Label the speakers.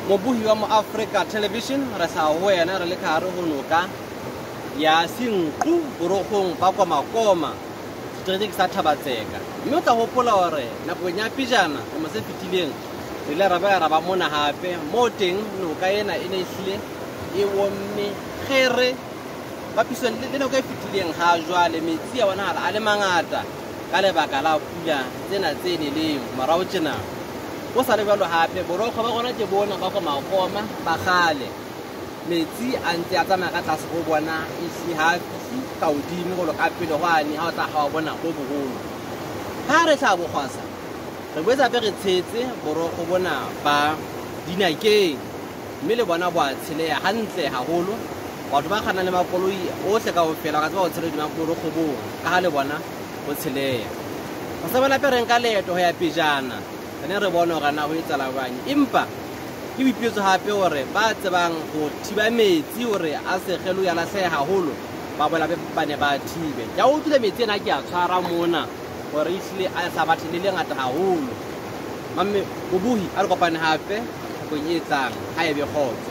Speaker 1: Mobohi wa Moafrika Television re hlaha ho wena re le ka hare ho noka ya Senqu borokgong ba Komakoma seterekeng sa Thabatseka. Mme o tla hopola hore nakong ya pejana selemo se fetileng re ile ra ba ra ba mona hape moo teng noka ena e ne e hlile e omme kgere papisong le nako e fetileng. Ha jwale metsi a bonahala a le mangata ka lebaka la pula tsena tse neleng morao tjena. Ho sa le jwalo hape borokgo ba rona ke bona ba Komakoma ba kgale, metsi a ntse a tsamaya ka tlase ho bona, ehlile ha a fihle ka hodimo jwalo ka pele hwane ha o tla ha wa bona bo boholo. Ha re hlaha bokgwasa re boetse hape re tshetse borokgo bona ba Dinakeng, mme le bona bo a tsheleha hantle haholo. Batho ba kgannang le makoloi ohle kaofela ba ka tseba ho tshela hodima borokgo boo ka ha le bona bo tsheleha. Ho sa belape re nka leeto ho ya pejana re ne re bone hore na ho etsahala jwang, empa ke boipiletso hape hore ba tsebang ho thiba metsi hore a se kgelohe a lahlehe haholo ba boela ba ne ba thibe. Ke a utlwile metsi ena ke a tshwara mona hore ehlile a sa bathe le lengata haholo. Mamme mobohi a re kopane hape nakong e tlang, ha e be kgotso.